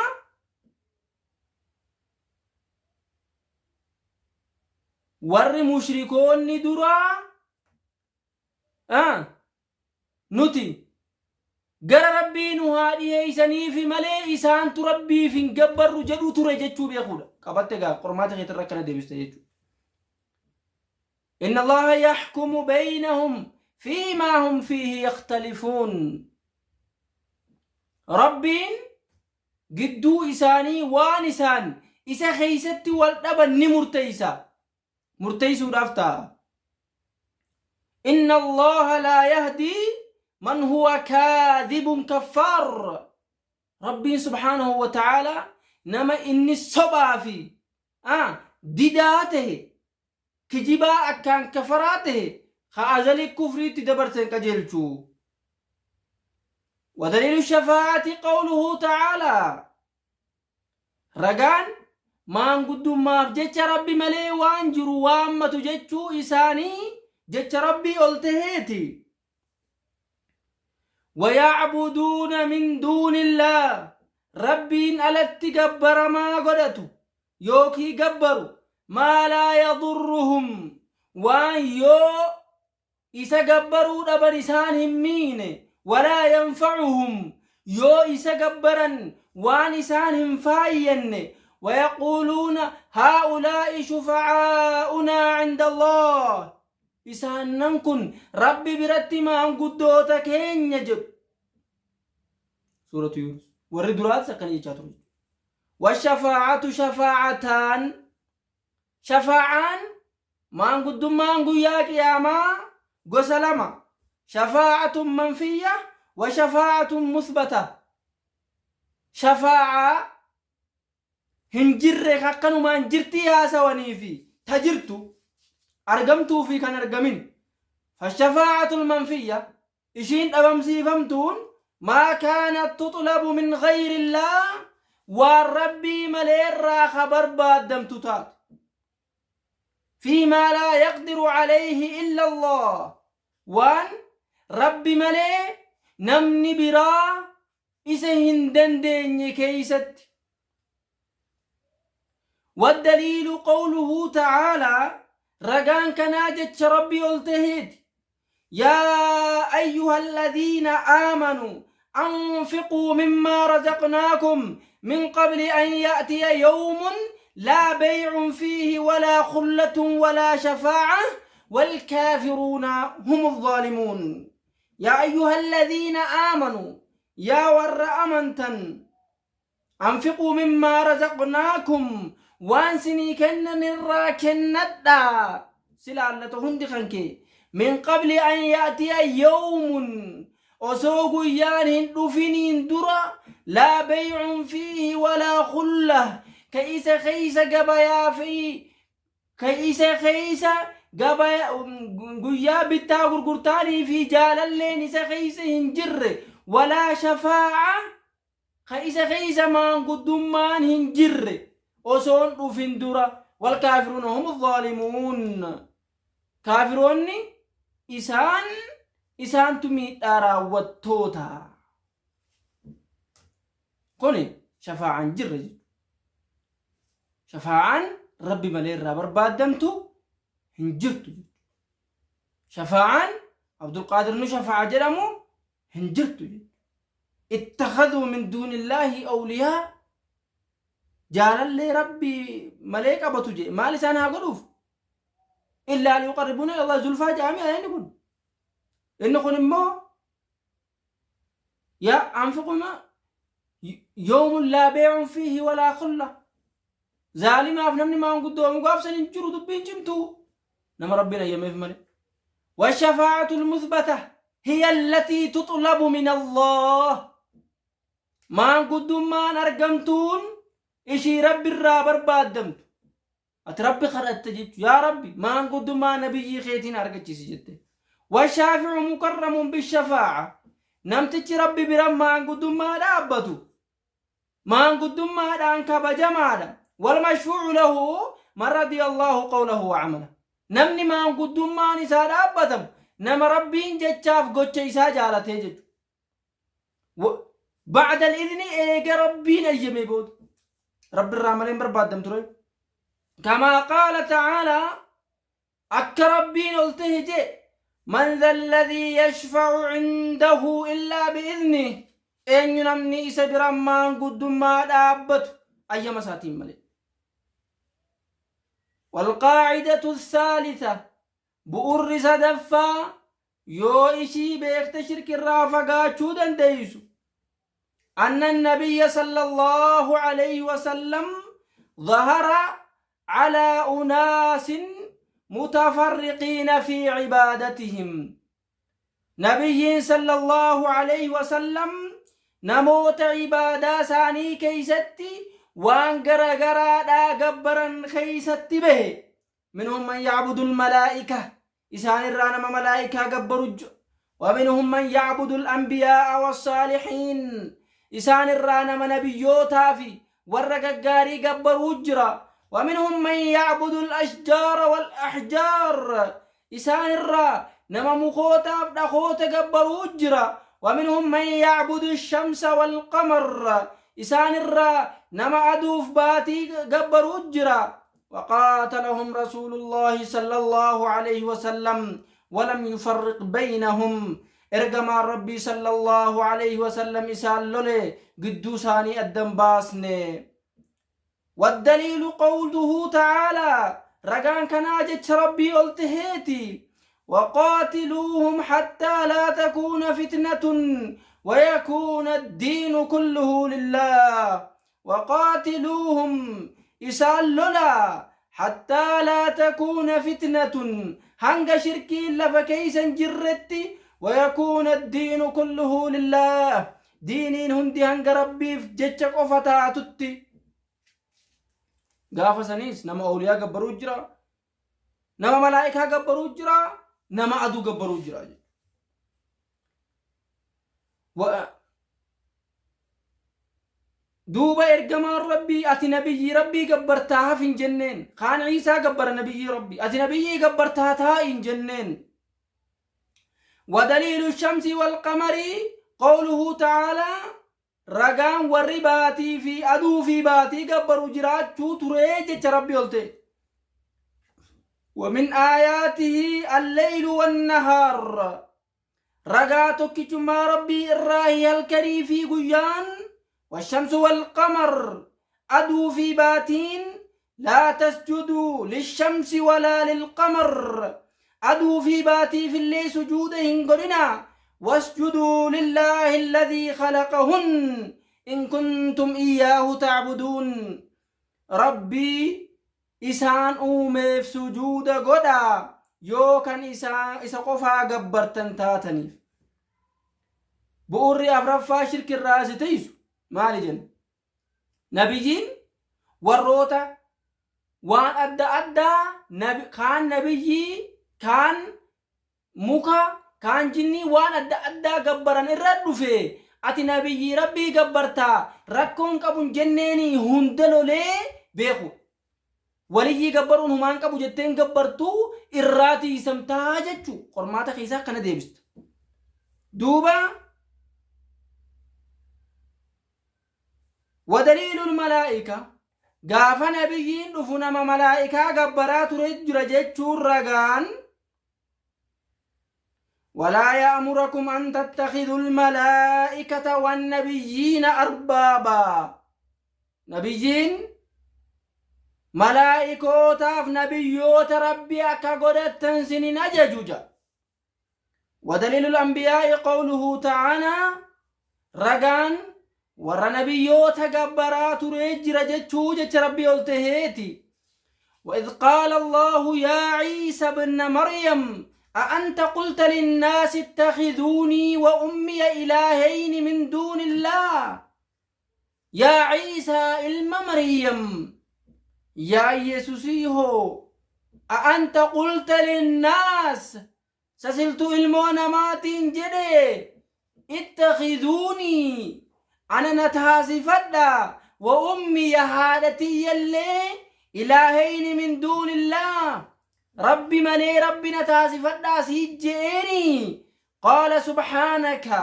warri mushrikoonni duraa nuti gara Rabbii nu haa dhiheeysaniifi malee isaantu Rabbiif hin gabbarru jedhu ture jechuu beekuudha. Qabatte gaa qormaata keetirra akkana deebiste jechuudha. Inna Allaha yaxkumu baynahum fiimaa hum fiihi yakhtalifuun. Rabbiin gidduu isaanii waan isaan isa keeysatti wal dhaban ni murteeysa. Murteeysuudhaaf ta'a. Inna Allaha laa yahdii man huwa kaadhibun kaffaar. Rabbiin subhaanahu wa ta'aalaa nama inni sobaa fi didaa tahe kijibaa akkaan kafaraa tahe ka azalii kufriitti dabarse hin qajeelchu. Wadaliilu shafaa'ati qawluhu ta'aalaa ragaan maanguddummaaf jecha Rabbi malee waan jiru waammatu jechuu isaanii jecha Rabbii ol taheeti. Wayacbuduuna min duunillaah Rabbiin alatti gabbaramaa godhatu yookii gabbaru maa laa yadurruhum waan yoo isa gabbaruu dhaban isaan hin miine walaa yanfa'uhum yoo isa gabbaran waan isaan hin faayyanne wayaquuluuna haa'ulaa'i shufacaa'unaa cinda allaah isaannan kun Rabbi biratti maanguddoota keenya jedhu suuratu Yuunus warri duraatis akkana jechaa ture washafaa'atu shafaa'ataan shafaa'aan maanguddummaan guyyaa qiyaamaa gosa lama shafaa'atun manfiyya wa shafaa'atun musbata shafaa'aa hin jirre akkanumaan jirtii haasawanii fi ta jirtu argamtuu fi kan argamin fashafaa'atul manfiyya ishiin dhabamsiifamtuun maa kaanat tuxlabu min gayrillaah waan Rabbii maleerraa ka barbaaddamtu taate fi maa laa yaqdiru calayhi illa Allah waan Rabbi malee namni biraa isa hin dandeenye keeysatti waddaliilu qawluhu tacaalaa ragaan kanaa jecha Rabbii ol taheeti يا أيها الذين آمنوا أنفقوا مما رزقناكم من قبل أن يأتي يوم لا بيع فيه ولا خلة ولا شفاعة والكافرون هم الظالمون. يا أيها الذين آمنوا، يا ور أمنتن، أنفقوا مما رزقناكم، waan sinii kennan irraa kennadhaa silaallata hundi kan kee، من قبل أن يأتي يوم، osoo guyyaan hin dhufiniin dura، لا بيع فيه ولا خلة، ka isa keeysa gabayaa fi ka isa keeysa gabaya guyyaa bittaa gurgurtaanii fi jaalalleen isa keeysa hin jirre، ولا شفاعة، ka isa keeysa maanguddummaan hin jirre osoon dhufin dura. والكافرون هم الظالمون، kaafiroonni isaan isaantu miidhaa raawwattoota. Kuni shafaa'aan jirre jechuudha. Shafaa'aan Rabbi malee irraa barbaaddamtu hin jirtu jechuudha. Shafaa'aan Abdulqaadir nu shafaa'a jedhamu hin jirtu jechuudha. اتخذوا من دون الله أولياء، jaalallee Rabbi malee qabatu jedhe. Maal isaan haa godhuuf? إلا ليقربونا إلى الله زلفى jedhame. Inni kun immoo yaa أنفقوا يوم لا بيع فيه ولا خلة، zaalimaaf namni maanguddoomu gaafsan hin jiru. Dubbiin cimtuu nama Rabbiin ayyameef malee. والشفاعة المثبتة هي التي تطلب من الله، maanguddummaan argamtuun ishii Rabbi irraa barbaaddamtu. Ati Rabbi kadhatte jechu, yaa Rabbi, maanguddummaa nabiyyii keetiin argachiisi jette. والشافع مكرم بالشفاعة، namtichi Rabbi bira maanguddummaa dhaabbatu maanguddummaadhaan kabajamaadha. والمشفوع له من رضي الله قوله وعمله، namni maanguddummaan isaa dhaabbatamu nama Rabbiin jechaaf gocha isaa jaalatee jechu. بعد الإذن، eega Rabbiin ayyamee booda. Rabbi irraa malee hin barbaaddam ture. كما قال تعالى، akka Rabbiin ol tahe jee: من ذا الذي يشفع عنده إلا بإذنه، eenyu namni isa bira maanguddummaa dhaabbatu ayyama isaatiin malee? والقاعدة الثالثة، bu'urri sadaffaa yoo ishii beekte shirkirraa fagaachuu dandeeysu: أن النبي صلى الله عليه وسلم ظهر على أناس متفرقين في عبادتهم. نبي صلى الله عليه وسلم namoota ibaadaa isaanii keeysatti waan gara garaadhaa gabbaran keeysatti bahe. منهم من يعبد الملائكة، isaan irraa nama malaa'ikaa gabbaru. ومنهم من يعبد الأنبياء والصالحين، isaan irraa nama nabiyyootaa fi warra gaggaarii gabbaruu jira. ومنهم من يعبد الأشجار والأحجار، isaan irraa nama mukootaaf dhakoota gabbaruu jira. ومنهم من يعبد الشمس والقمر، isaan irraa nama aduuf baatii gabbaruu jira. وقاتلهم رسول الله صلى الله عليه وسلم ولم يفرق بينهم. Ergamaan Rabbii صلى الله عليه وسلم isaan lole, gidduu isaanii addan baasne. والدليل قوله تعالى، ragaan kanaa jecha Rabbii ol taheeti: وقاتلوهم حتى لا تكون فتنة ويكون الدين كله لله. وقاتلوهم، isaan lola، حتى لا تكون فتنة، hanga shirkiin lafa keeysan jirretti، ويكون الدين كله لله، diiniin hundi hanga Rabbiif jecha qofa taatutti. Gaafa saniis nama awliyaa gabbaruu jira, nama malaa'ikaa gabbaruu jira, nama aduu gabbaruu jira. Duuba ergamaan Rabbii ati nabiyyii Rabbii gabbartaa haf hin jenneen. Kaan Ciisaa gabbara, nabiyyii Rabbii ati nabiyyii gabbartaa taa'i hin jenneen. ودليل الشمس والقمر قوله تعالى، ragaan warri baatii fi aduu fi baatii gabbaru jiraachuu turee jecha Rabbi olte: ومن آياته الليل والنهار، ragaa tokkichummaa Rabbii irraa halkanii fi guyyaan، والشمس والقمر، aduu fi baatiin. لا تسجدوا للشمس ولا للقمر. Aduu fi baatiifillee sujuuda hin godhinaa. Wasjuduu lillaahi alladhii khalaqahun in kuntum iyyaahu ta'buduun. Rabbii isaan uumeef sujuuda godhaa yoo kan isa qofaa gabbartan taataniif. Bu'uurri afraffaa shirkirraa si tiisu maali jenna? Nabiyyiin warroota waan adda addaa kaan nabiyyii kaan muka kaan jinnii waan adda addaa gabbaran irra dhufe ati nabiyyii rabbii gabbartaa rakkoon qabun jenneeni hunda lolee beeku. Waliyyii gabbaruun humaan qabu jetteen gabbartuu irraa tiisamtaa jechuu qormaata keessaa kana deebista. Duuba Wadaliilul malaa'ika gaafa nabiyyiin dhufu nama malaa'ikaa gabbaraa ture jira jechuun ragaan walaa ya'murakum an tattakhidhul malaa'ikata wan nabiyyiina arbaaba nabiyyiin malaa'ikootaaf nabiyyoota rabbi akka godhattan sin hin ajaju jedha. ودليل الأنبياء قوله تعالى رجان ور نبيوتا جبرا تريجر جتشو جتش ربي قلتهيتي وإذ قال الله يا عيسى ابن مريم أأنت قلت للناس اتخذوني وأمي إلهين من دون الله يا عيسى ilma Maryam yaa Yesusii hoo a'anta qulta linnaas sasiltu ilmoo namaatiin jedhe ittakhiduunii ana na taasifadha wa ummiya haadha tiyyallee ilaahayni min duunillah rabbi malee rabbi na taasifadhaa sii je'eeni qaala subhaanaka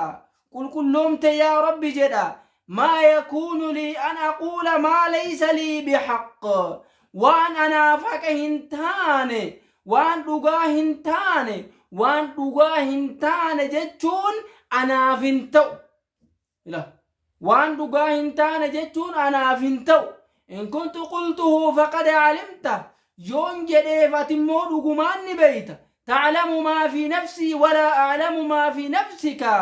qulqulloomte yaa rabbi jedha maa yakuunu lii an aquula maa laysa lii bihaq waan anaaf haqa hin taane waan dhugaa hin taane waan dhugaa hin taane jechuun anaaf hin ta'u Ila waan dhugaa hin taane jechuun anaaf hin ta'u in kuntu qultuhu faqad alimta yoon jedheef ati immoo dhugumaan ni beeyta ta'lamu maa fi nafsii walaa a'lamu maa fi nafsika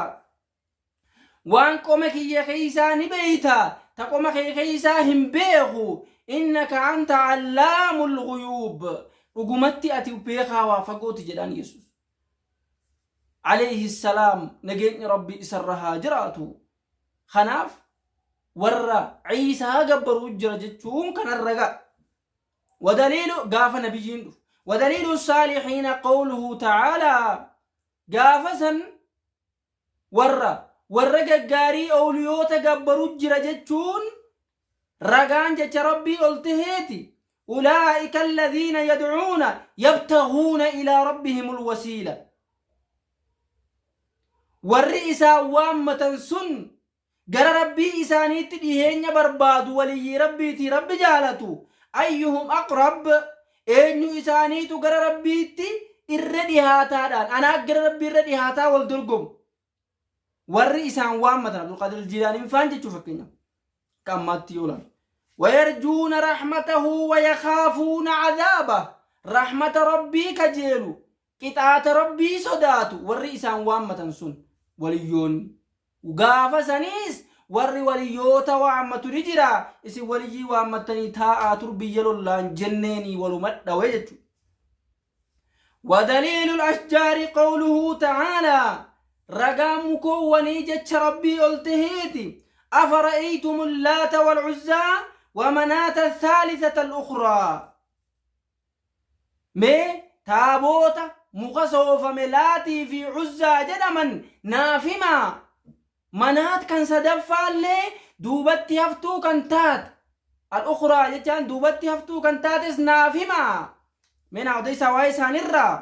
waan qoma kiyya keeysaa ni beeyta ta qoma kee keeysaa hin beeku innaka anta allaamul ghuyuub dhugumatti ati beekaa waa fagooti jedhaan yesus alayhi salaam nageenyi rabbi isarra haa jiraatu kanaaf warra ciisaa gabbaruu jira jechuun kanarra ga'a ودليل قاف نبيين ودليل الصالحين قوله تعالى قافسا warra warra gaggaarii owliyoota gabbaru jira jechuun ragaan jecha rabbii ol taheeti ulaa'ika alladhiina yad'uuna yabtaghuuna ilaa rabbihim alwasiila warri isaan waammatan sun gara rabbii isaaniitti dhiheenya barbaadu waliyyii rabbiitii rabbi jaalatu ayyuhum aqrab eenyu isaaniitu gara rabbiitti irra dhihaataadhaan anaa gara rabbii irra dhihaataa wal dorgomu warri isaan waammatan Abdulqaadir Jilaaniin faan jechuu fakkeenyaaf akka ammaatti yoo ilaalu. ويرجون رحمته ويخافون عذابه رحمة ربي كجيلو قطعة ربي صداتو warri isaan waammatan sun waliyyoonni gaafa saniis warri waliyyoota waammatu ni jira isin waliyyii waammattanii taa'aa tur biyya lollaan jenneenii waluma dhawe jechuudha. ودليل الأشجار قوله تعالى رقا مكوني جتش ربي قلتهيتي أفرأيتم اللات والعزى ومناة الثالثة الأخرى mee taaboota muka soofame laatii fi cuzzaa jedhaman naaf himaa manaat kan sadaffaallee duubatti haftuu kan taate al-ukhraa jechaan duubatti haftuu kan taates naaf himaa mee naa odeysaa waa'ee isaanirraa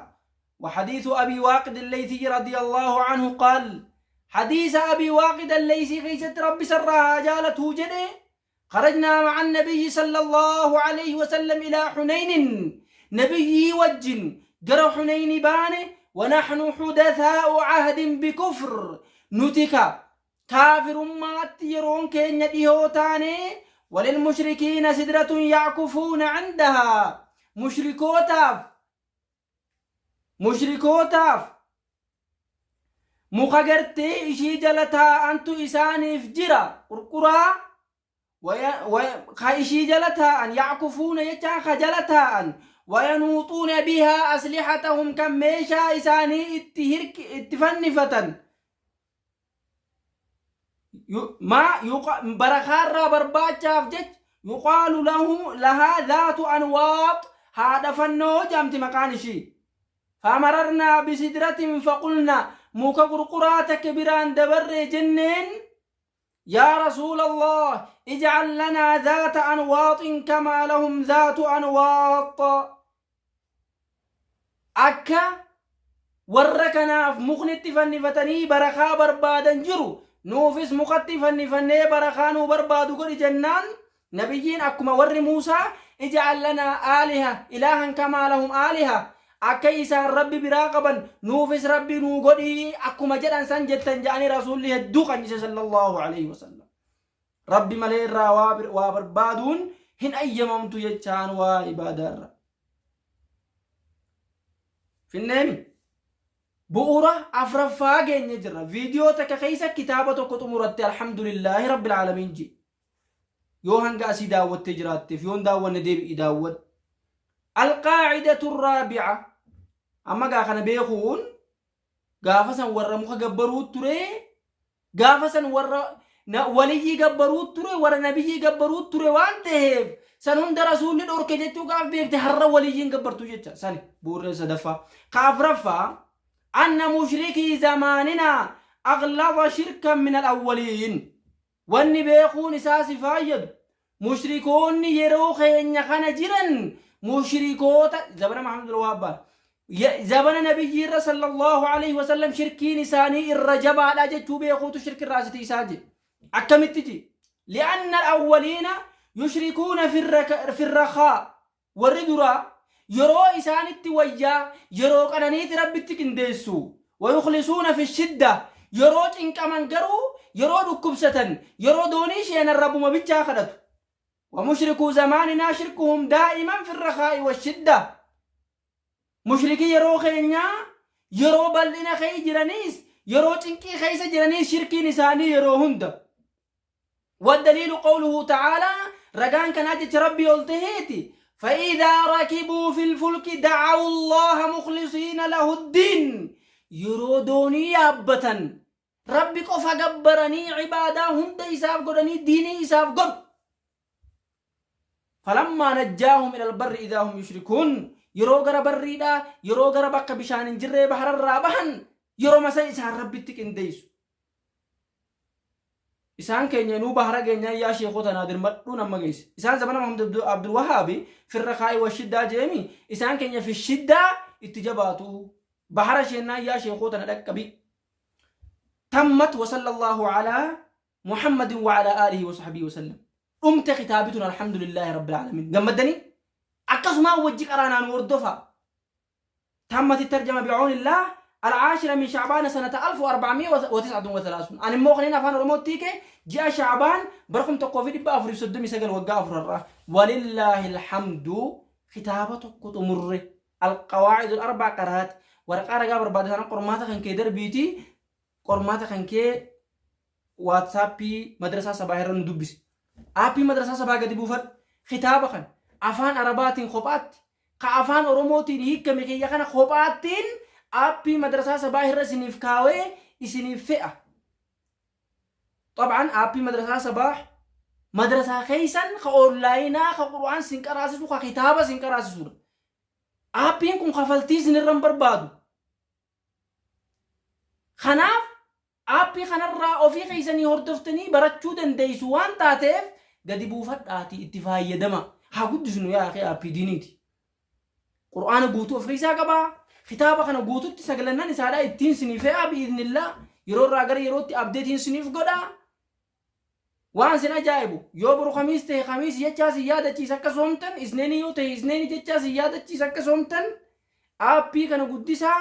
وحديث أبي واقد الليثي رضي الله عنه قال حديث أبي واقد الليثي كيست ربي سرها جالته جده خرجنا مع النبي صلى الله عليه وسلم إلى حنين نبي وجن جرى حنين بانه ونحن حدثاء عهد بكفر نتك كافر ما يرون كين يديهوتاني وللمشركين سدرة يعكفون عندها مشركوتاف Mushrikootaaf muka gartee ishii jala taa'antu isaaniif jira qurquraa ka ishii jala taa'an yackufuuna jechaan ka jala taa'an wayanuuxuuna bihaa aslixatahum kan meeshaa isaanii itti hirki itti fannifatan maa barakaarraa barbaachaaf jecha yuqaalu lahu lahaa dhaatu anwaax haadha fannoo jaamti maqaan ishii. Famararnaa bisidratin faqulna muka qurquraa takka biraan dabarree jenneen yaa rasuula allah ijcal lanaa dhaata anwaaxin kamaa lahum dhaatu anwaax akka warra kanaaf mukni itti fannifatanii barakaa barbaadan jiru nuufis mukatti fannifannee barakaa nuu barbaadu godhi jennaan nabiyyiin akkuma warri Muusaa ij'al lanaa aaliha ilaahan kamaa lahum aaliha akka isaan rabbi biraa qaban nuufis rabbi nuu godhii akkuma jedhan san jettan jedhanii rasuulli hedduu qanyise sallallahu alaihi wasallam. Rabbi malee irraa waa barbaaduun hin ayyamamtu jechaan waa ibaadaarra. Finneemi bu'uura afraffaa geenye jirra. Viidiyoo takka keessa kitaaba tokko xumuratte alhamdulillaahi rabbil aalamiin ji. Yoo hanga asii daawwattee jiraatteef yoo hin daawwanne deebi'i daawwadhu. Alqaacidatu raabi'a amma gaa kana beekuun gaafa san warra muka gabbaruu ture gaafa san warra waliyyii gabbaruu ture warra nabiyyii gabbaruu ture waan ta'eef san hunda rasuulli dhorke jechuu gaaf beekte har'a waliyyiin gabbartu jecha sani bu'uurri sadaffaa. Ka afraffaa anna mushrikii zamaaninaa aghlada shirkan min al-awwaliin. Wanni beekuun isaa si faayyadu mushrikoonni yeroo keenya kana jiran mushrikoota zabana Muhammad Wahab zabana nabiyyii irra sallallahu alaihi wasallam shirkiin isaanii irra jabaadha jechuu beekuutu shirki irraa si tiisaa je. Akkamitti ji? Li'anna al-awwaliina yushrikuuna fi rakhaa warri duraa yeroo isaanitti wayyaa yeroo qananiiti rabbitti qindeessu wayukhlisuuna fi shidda yeroo cinqaman garuu yeroo dhukkubsatan yeroo doonii sheenan rabbuma bichaa kadhatu. Wamushrikuu zamaaninaa shirkuhum daa'iman fi rakhaa'i washidda mushrikii yeroo keenyaa yeroo bal'ina keessa jiraniis yeroo cinqii keessa jiraniis shirkiin isaanii yeroo hunda. والدليل قوله تعالى رجان كان أجت ربي قلتهيتي فإذا ركبوا في الفلك دعوا الله مخلصين له الدين يرودوني يابة ربي قف جبرني عبادة هند إساف قرني ديني إساف قر فلما نجاهم إلى البر إذا هم يشركون يرو غرا بريدا يرو غرا بك بشان جري بحر الرابحن يرو مسا إسان ربي تكنديس Isaan keenya nuu bahara keenya yaa sheekota naa dirmadhuu nama geesse. Isaan zamana Muhammad Abdul Wahaabi firra kaa'i wa shiddaa jeemi isaan keenya fi shiddaa itti jabaatu. Bahara sheennaa yaa sheekota na dhaqqabi. Tammat wa sallallahu alaa Muhammadin wa alaa aalihi wa sahbihi wa sallam. Dhumte kitaabitun alhamdulillahi rabbil aalamiin. Gammaddanii? Akkasumaan wajji qaraanaan hordofaa. تمت الترجمة بعون الله العاشرة من شعبان سنة 1439 أنا مو أفان رموتيك جاء شعبان برقم تقوى في دبا أفري سدمي سجل وقا أفر ولله الحمد كتابة تمر القواعد الأربع قرات ورقة رقا برباد سنة قرماتا كان كي دربيتي قرماتا كان كي واتسابي مدرسة صباحي ندبس آبي مدرسة صباح قد بوفر كتابة كان أفان عربات خبات ka afaan oromootiin hiikame kiyya kana kophaattiin aappii madrasaa sabaa irra isiniif kaawee isiniif fe'a. Xabaan aappii madrasaa sabaa madrasaa keessan ka onlaayinaa ka qur'aan sin qaraasisu ka kitaaba sin qaraasisudha. Aappiin kun kafaltii isinirra hin barbaadu. Kanaaf aappii kanarraa ofii keessanii hordoftanii barachuu dandeessu waan taateef gadi buufadhaatii itti fayyadama. Haa guddisnu yaa akhi aappii diiniiti. Qur'aana guutuu of keessaa qabaa. Kitaaba kana guututti sagalannan isaadhaa ittiin sinii fe'aa bi'iznillaa yeroo irraa gara yerootti abdeetiin siniif godhaa. Waan sin ajaa'ibu yoo boru kamiis ta'e kamiis jechaa sin yaadachiisa akka soomtan isneenii yoo ta'e isneenii jechaa sin yaadachiisa akka soomtan aappii kana guddisaa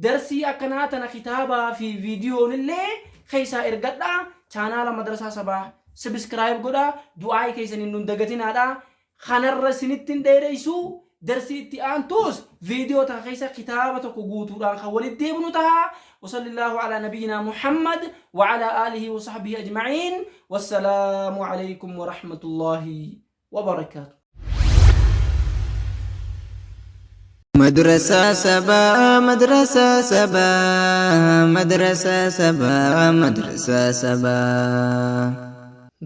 darsii akkanaa tana kitaabaa fi viidiyoon illee keessaa ergadhaa chaanaala madrasaa sabaa subscribe godhaa du'aa'ii keessaniin nun dagatinaadhaa kanarra sinitti hin dheereysu. Darsii itti aantuus viidiyoo tana keessa kitaaba tokko guutuudhaan kan walitti deebinu taha. Wasallillaahu alaa nabiyyinaa Muhammad wa alaa aalihi wa sahbihi ajma'iin. Wassalaamu alaikum wa rahmatullaahi wa barakaatu. Madrasaa sabaa madrasaa sabaa madrasaa sabaa madrasaa sabaa.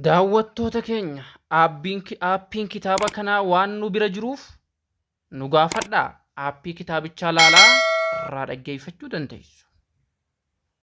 Daawwattoota keenya aappiin kitaaba kanaa waan nu bira jiruuf nu gaafadhaa aappii kitaabichaa laalaa irraa dhaggeeffachuu dandeessu.